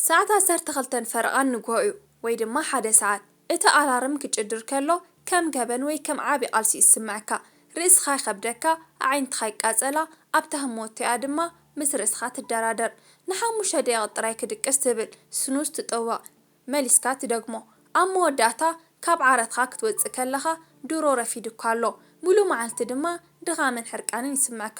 ሰዓት ዓሰርተ ክልተን ፈረቓን ንግሆ እዩ፣ ወይ ድማ ሓደ ሰዓት። እቲ ኣላርም ክጭድር ከሎ ከም ገበን ወይ ከም ዓቢ ቃልሲ ይስምዓካ። ርእስኻ ይኸብደካ፣ ኣዒንትኻ ይቃጸላ፣ ኣብታ ህሞት እቲኣ ድማ ምስ ርእስኻ ትደራደር። ንሓሙሽተ ደቂቕ ጥራይ ክድቅስ ትብል፣ ስኑዝ ትጥውቕ። መሊስካ ትደግሞ። ኣብ መወዳእታ ካብ ዓረትኻ ክትወጽእ ከለኻ ድሮ ረፊዱካ ኣሎ። ሙሉእ መዓልቲ ድማ ድኻምን ሕርቃንን ይስምዓካ።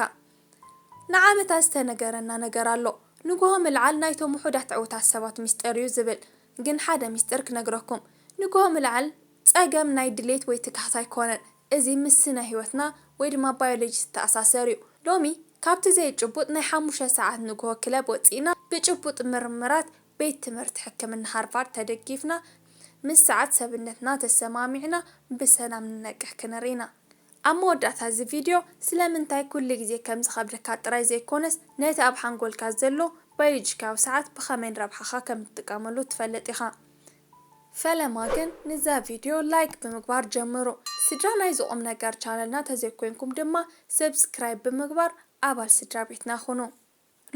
ንዓመታት ዝተነገረና ነገር ኣሎ። ንግሆ ምልዓል ናይቶም ውሑዳት ዕዉታት ሰባት ሚስጥር እዩ ዝብል። ግን ሓደ ሚስጥር ክነግረኩም። ንግሆ ምልዓል ጸገም ናይ ድሌት ወይ ትግሃት ኣይኮነን። እዚ ምስ ስነ ህይወትና ወይ ድማ ባዮሎጂ ዝተኣሳሰር እዩ። ሎሚ ካብቲ ዘይጭቡጥ ናይ ሓሙሽተ ሰዓት ንግሆ ክለብ ወጺእና፣ ብጭቡጥ ምርምራት ቤት ትምህርቲ ሕክምና ሃርቫርድ ተደጊፍና፣ ምስ ሰዓት ሰብነትና ተሰማሚዕና ብሰላም ንነቅሕ ክንርኢ ኢና። ኣብ መወዳእታ እዚ ቪድዮ ስለምንታይ ኩሉ ግዜ ከም ዝኸብደካ ጥራይ ዘይኮነስ ነቲ ኣብ ሓንጎልካ ዘሎ ባዮሎጂካዊ ሰዓት ብኸመይ ንረብሓኻ ከም እትጥቀመሉ ትፈልጥ ኢኻ። ፈለማ ግን ንዛ ቪድዮ ላይክ ብምግባር ጀምሩ። ስድራ ናይዚ ቁም ነገር ቻነልና ተዘይኮይንኩም ድማ ሰብስክራይብ ብምግባር ኣባል ስድራ ቤትና ኩኑ።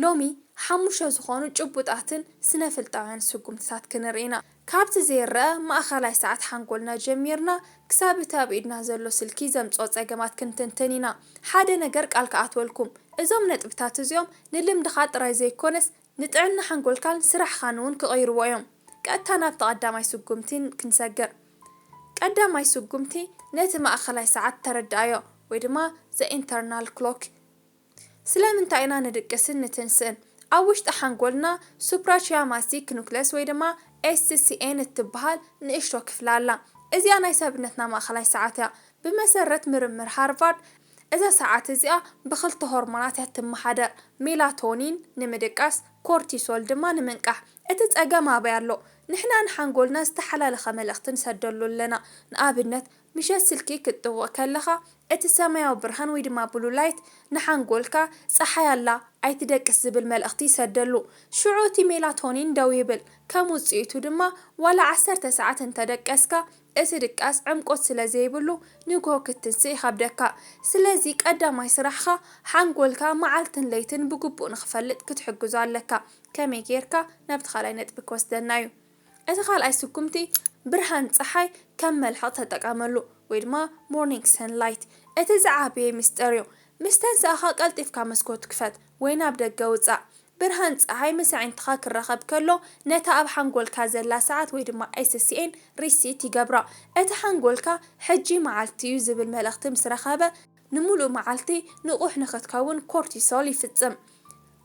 ሎሚ ሓሙሽተ ዝኾኑ ጭቡጣትን ስነ-ፍልጣውያን ስጉምትታት ክንርኢ ኢና። ካብቲ ዘይረኣ ማእኸላይ ሰዓት ሓንጎልና ጀሚርና ክሳብ እቲ ኣብ ኢድና ዘሎ ስልኪ ዘምጽኦ ጸገማት ክንትንትን ኢና። ሓደ ነገር ቃል ክኣትወልኩም፣ እዞም ነጥብታት እዚኦም ንልምድኻ ጥራይ ዘይኮነስ ንጥዕና ሓንጎልካን ስራሕኻን እውን ክቕይርዎ እዮም። ቀጥታ ናብቲ ቀዳማይ ስጉምቲ ክንሰግር። ቀዳማይ ስጉምቲ ነቲ ማእኸላይ ሰዓት ተረድኣዮ ወይ ድማ the internal clock። ስለምንታይ ኢና ንድቅስን ንትንስእን? ኣብ ውሽጢ ሓንጎልና suprachiasmatic nucleus ወይ ድማ ኤስ ሲ ኤን እትበሃል ንእሽቶ ክፍሊ ኣላ። እዚኣ ናይ ሰብነትና ማእኸላይ ሰዓት እያ። ብመሰረት ምርምር ሃርቫርድ፣ እዛ ሰዓት እዚኣ ብኽልተ ሆርሞናት እያ ትመሓደር፣ ሜላቶኒን ንምድቃስ፣ ኮርቲሶል ድማ ንምንቃሕ። እቲ ጸገም ኣበይ ኣሎ? ንሕና ንሓንጎልና ዝተሓላለኸ መልእኽቲ ንሰደሉ ኣለና። ንኣብነት፣ ምሸት ስልኪ ክትጥውቕ ከለኻ፣ እቲ ሰማያዊ ብርሃን ወይ ድማ ብሉ ላይት ንሓንጎልካ "ጸሓይ ኣላ፣ ኣይትደቅስ" ዝብል መልእኽቲ ይሰደሉ። ሽዑ እቲ ሜላቶኒን ደው ይብል። ከም ውጽኢቱ ድማ፣ ዋላ ዓሰርተ ሰዓት እንተደቀስካ፣ እቲ ድቃስ ዕምቆት ስለ ዘይብሉ፣ ንግሆ ክትንስእ ይኸብደካ። ስለዚ ቀዳማይ ስራሕኻ፣ ሓንጎልካ መዓልትን ለይትን ብግቡእ ንኽፈልጥ ክትሕግዞ ኣለካ። ከመይ ጌርካ? ናብቲ ካልኣይ ነጥቢ ክወስደና እዩ። እቲ ካልኣይ ስጉምቲ፣ ብርሃን ጸሓይ ከም መልሕቕ ተጠቀመሉ፣ ወይ ድማ ሞርኒንግ ሰንላይት። እቲ ዝዓበየ ምስጢር እዩ። ምስ ተንሳእኻ ቀልጢፍካ መስኮት ክፈት ወይ ናብ ደገ ውጻእ። ብርሃን ጸሓይ ምስ ኣዒንትኻ ክራኸብ ከሎ፣ ነታ ኣብ ሓንጎልካ ዘላ ሰዓት ወይ ድማ ኤስ ሲ ኤን ሪሲት ይገብራ። እቲ ሓንጎልካ "ሕጂ መዓልቲ እዩ" ዝብል መልእኽቲ ምስ ረኸበ፣ ንምሉእ መዓልቲ ንቑሕ ንኽትከውን ኮርቲሶል ይፍጽም።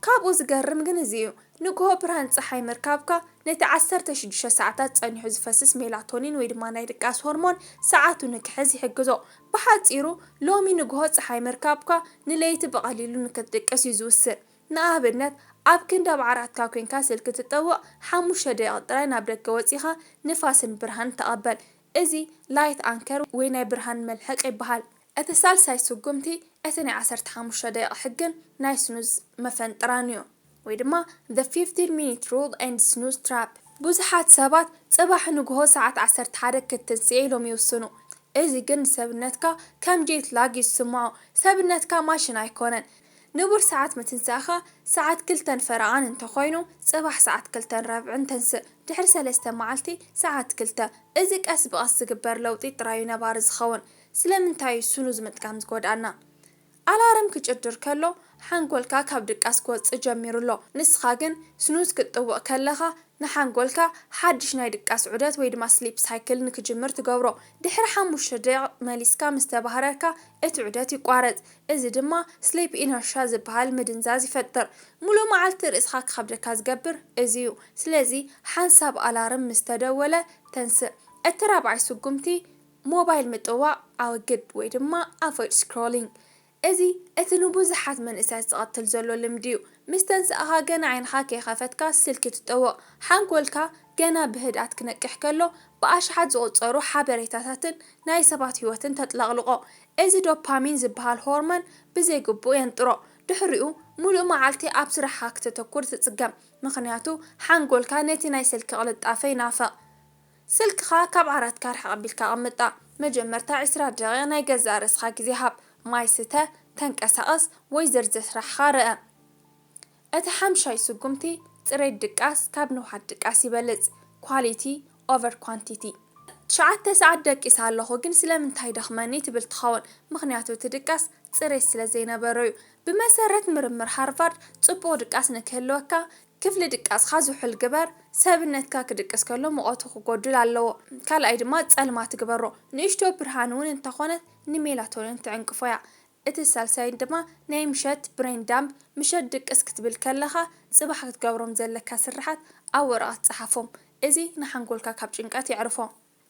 ካብኡ ዝገርም ግን እዚ እዩ፣ ንግሆ ብርሃን ጸሓይ ምርካብካ ነቲ ዓሰርተ ሽዱሽተ ሰዓታት ጸኒሑ ዝፈስስ ሜላቶኒን ወይ ድማ ናይ ድቃስ ሆርሞን ሰዓቱ ንክሕዝ ይሕግዞ። ብሓጺሩ፣ ሎሚ ንግሆ ጸሓይ ምርካብካ ንለይቲ ብቐሊሉ ንክትድቅስ እዩ ዝውስን። ንኣብነት፣ ኣብ ክንዲ ኣብ ዓራትካ ኮይንካ ስልኪ ትጠውቕ፣ ሓሙሽተ ደቂቕ ጥራይ ናብ ደገ ወጺኻ ንፋስን ብርሃን ተቐበል። እዚ ላይት ኣንከር ወይ ናይ ብርሃን መልሕቕ ይበሃል። እቲ ሳልሳይ ስጉምቲ፣ እቲ ናይ ዓሰርተ ሓሙሽተ ደቂቕ ሕግን ናይ ስኑዝ መፈንጥራን እዩ፣ ወይ ድማ the fifteen minute rule and snooze trap። ብዙሓት ሰባት ጽባሕ ንግሆ ሰዓት ዓሰርተ ሓደ ክትንስእ ኢሎም ይውስኑ። እዚ ግን ንሰብነትካ ከም ጄት ላግ ይስምዖ። ሰብነትካ ማሽን ኣይኮነን። ንቡር ሰዓት ምትንሳእኻ ሰዓት ክልተን ፈረቓን እንተኾይኑ፣ ጽባሕ ሰዓት ክልተን ረብዕን ተንስእ። ድሕሪ ሰለስተ መዓልቲ ሰዓት ክልተ። እዚ ቀስ ብቐስ ዝግበር ለውጢ ጥራይ እዩ ነባሪ ዝኸውን። ስለምንታይ እዩ ስኑዝ ምጥቃም ዝጎድኣና? ኣላርም ክጭድር ከሎ፣ ሓንጎልካ ካብ ድቃስ ክወጽእ ጀሚሩ ኣሎ። ንስኻ ግን ስኑዝ ክትጥውቕ ከለኻ፣ ንሓንጎልካ ሓድሽ ናይ ድቃስ ዑደት ወይ ድማ ስሊፕ ሳይክል ንክጅምር ትገብሮ። ድሕሪ ሓሙሽተ ደቂቕ መሊስካ ምስ ተባህረርካ፣ እቲ ዑደት ይቋረጽ። እዚ ድማ ስሊፕ ኢነርሽያ ዝበሃል ምድንዛዝ ይፈጥር። ሙሉእ መዓልቲ ርእስኻ ክኸብደካ ዝገብር እዚ እዩ። ስለዚ፣ ሓንሳብ ኣላርም ምስ ተደወለ ተንስእ። እቲ ራብዓይ ስጉምቲ፣ ሞባይል ምጥዋቕ ኣወግድ ወይ ድማ ኣቮይድ ስክሮሊንግ። እዚ እቲ ንብዙሓት መንእሰያት ዝቐትል ዘሎ ልምዲ እዩ። ምስ ተንሳእኻ ገና ዓይንኻ ከይኸፈትካ ስልኪ ትጥውቕ። ሓንጎልካ ገና ብህድኣት ክነቅሕ ከሎ፣ ብኣሽሓት ዝቑጸሩ ሓበሬታታትን ናይ ሰባት ህይወትን ተጥለቕልቖ። እዚ ዶፓሚን ዝበሃል ሆርሞን ብዘይግቡእ የንጥሮ። ድሕሪኡ፣ ሙሉእ መዓልቲ ኣብ ስራሕኻ ክተተኩር ትጽገም። ምኽንያቱ፣ ሓንጎልካ ነቲ ናይ ስልኪ ቅልጣፈ ይናፍቕ። ስልክኻ ካብ ዓራትካ ርሕቕ ኣቢልካ ኣቐምጣ። መጀመርታ ዕስራ ደቂቕ ናይ ገዛእ ርእስኻ ግዜ ሃብ። ማይ ስተ፣ ተንቀሳቐስ ወይ ዝርዝር ስራሕኻ ርአ። እቲ ሓምሻይ ስጉምቲ፣ ጥሬት ድቃስ ካብ ንውሓት ድቃስ ይበልጽ፣ quality over quantity። ትሽዓተ ሰዓት ደቂሰ ኣለኹ ግን ስለምንታይ ይደኽመኒ ትብል ትኸውን፣ ምኽንያቱ እቲ ድቃስ ጽሬት ስለ ዘይነበሮ እዩ። ብመሰረት ምርምር ሃርቫርድ፣ ጽቡቕ ድቃስ ንክህልወካ ክፍሊ ድቃስኻ ዝሑል ግበር። ሰብነትካ ክድቅስ ከሎ ሙቐቱ ክጎድል ኣለዎ። ካልኣይ ድማ ጸልማት ግበሮ። ንእሽቶ ብርሃን እውን እንተኾነት ንሜላቶኒን ትዕንቅፎ እያ። እቲ ሳልሳይ ድማ ናይ ምሸት ብሬን ዳምፕ፣ ምሸት ድቅስ ክትብል ከለኻ ጽባሕ ክትገብሮም ዘለካ ስርሓት ኣብ ወረቐት ጸሓፎም። እዚ ንሓንጎልካ ካብ ጭንቀት የዕርፎ።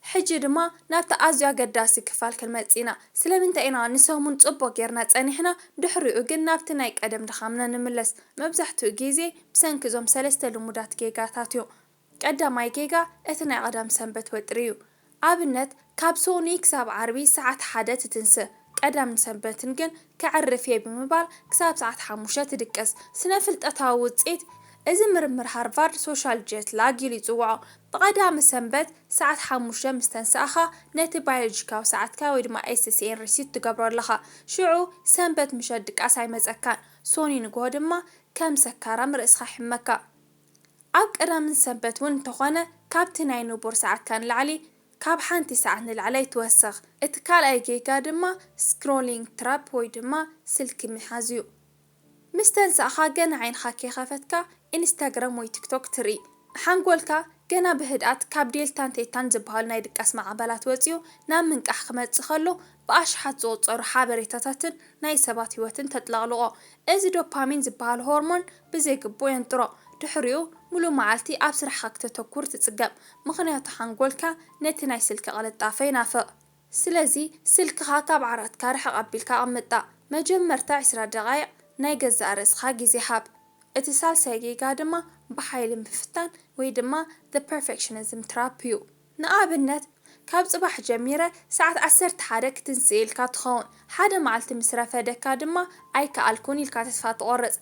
ሕጂ ድማ ናብቲ ኣዝዩ ኣገዳሲ ክፋል ክንመጽእ ኢና። ስለምንታይ ኢና ንሰሙን ጽቡቕ ጌርና ጸኒሕና፣ ድሕሪኡ ግን ናብቲ ናይ ቀደም ድኻምና ንምለስ? መብዛሕትኡ ግዜ ብሰንኪ እዞም ሰለስተ ልሙዳት ጌጋታት እዩ። ቀዳማይ ጌጋ እቲ ናይ ቀዳም ሰንበት ወጥሪ እዩ። ኣብነት፣ ካብ ሶኒ ክሳብ ዓርቢ ሰዓት ሓደ ትትንስእ፣ ቀዳምን ሰንበትን ግን ከዕርፍ እየ ብምባል ክሳብ ሰዓት ሓሙሽተ ትድቅስ። ስነ ፍልጠታዊ ውጽኢት እዚ ምርምር ሃርቫርድ ሶሻል ጀት ላግ ኢሉ ይጽውዖ። ብቐዳሚ ሰንበት ሰዓት ሓሙሽተ ምስ ተንሳእኻ ነቲ ባዮሎጂካዊ ሰዓትካ ወይ ድማ ኤስ ኤስ ኤን ሪሲት ትገብሮ ኣለኻ። ሽዑ ሰንበት ምሸት ድቃስ ኣይመጸካን። ሶኒ ንግሆ ድማ ከም ሰካራም ርእስኻ ይሕመካ። ኣብ ቀዳምን ሰንበት እውን እንተኾነ ካብቲ ናይ ንቡር ሰዓትካ ንላዕሊ ካብ ሓንቲ ሰዓት ንላዕሊ ኣይትወስኽ። እቲ ካልኣይ ጌጋ ድማ ስክሮሊንግ ትራፕ ወይ ድማ ስልኪ ምሓዝ እዩ። ምስ ተንሳእኻ ገና ዓይንኻ ከይኸፈትካ ኢንስታግራም ወይ ቲክቶክ ትርኢ። ሓንጎልካ ገና ብህድኣት ካብ ዴልታን ቴታን ዝበሃሉ ናይ ድቃስ ማዕበላት ወጺኡ ናብ ምንቃሕ ክመጽእ ከሎ ብኣሽሓት ዝቑጸሩ ሓበሬታታትን ናይ ሰባት ህይወትን ተጥለቕልቖ። እዚ ዶፓሚን ዝበሃል ሆርሞን ብዘይግቡእ የንጥሮ። ድሕሪኡ ምሉእ መዓልቲ ኣብ ስራሕኻ ክተተኩር ትጽገም፣ ምኽንያቱ ሓንጎልካ ነቲ ናይ ስልኪ ቅልጣፈ ይናፍቕ። ስለዚ ስልክኻ ካብ ዓራትካ ርሕቕ ኣቢልካ ኣቕምጣ። መጀመርታ ዕስራ ደቓይቕ ናይ ገዛእ ርእስኻ ግዜ ሃብ። እቲ ሳልሳይ ጌጋ ድማ ብሓይሊ ምፍታን ወይ ድማ the perfectionism trap እዩ። ንኣብነት፣ ካብ ጽባሕ ጀሚረ ሰዓት ዓሰርተ ሓደ ክትንስእ ኢልካ ትኸውን። ሓደ መዓልቲ ምስ ረፈደካ ድማ ኣይከኣልኩን ኢልካ ተስፋ ትቖርጽ።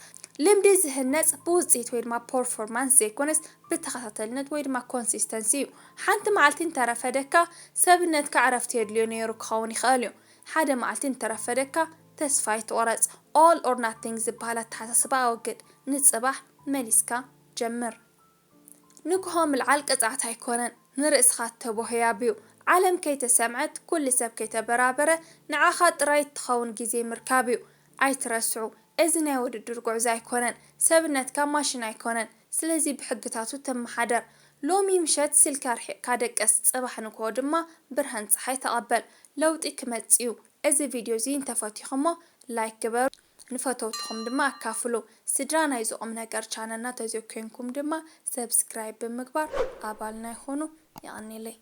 ልምዲ ዝህነጽ ብውጽኢት ወይ ድማ ፐርፎርማንስ ዘይኮነስ ብተኸታታልነት ወይ ድማ ኮንሲስተንሲ እዩ። ሓንቲ መዓልቲ እንተረፈደካ ሰብነትካ ዕረፍቲ የድልዮ ነይሩ ክኸውን ይኽእል እዩ። ሓደ መዓልቲ እንተረፈደካ ተስፋ ኣይትቑረጽ። All or nothing ዝበሃል ኣተሓሳስባ ኣወግድ። ንጽባሕ መሊስካ ጀምር። ንግሆ ምልዓል ቅጽዓት ኣይኮነን፣ ንርእስኻ ተቦህያብ እዩ። ዓለም ከይተሰምዐት፣ ኩሉ ሰብ ከይተበራበረ፣ ንዓኻ ጥራይ እትኸውን ግዜ ምርካብ እዩ። ኣይትረስዑ፣ እዚ ናይ ውድድር ጉዕዞ ኣይኮነን። ሰብነትካ ማሽን ኣይኮነን፣ ስለዚ ብሕግታቱ ተመሓደር። ሎሚ ምሸት ስልኪ ኣርሒቕካ ደቅስ፣ ጽባሕ ንግሆ ድማ ብርሃን ጸሓይ ተቐበል። ለውጢ ክመጽእ እዩ። እዚ ቪድዮ እዚ እንተፈቲኹሞ ላይክ ግበሩ፣ ንፈተውትኹም ድማ ኣካፍሉ። ስድራ ናይዚ ቁም ነገር ቻነልና ተዘይኮይንኩም ድማ ሰብስክራይብ ብምግባር ኣባልና ይኹኑ። የቐንየለይ።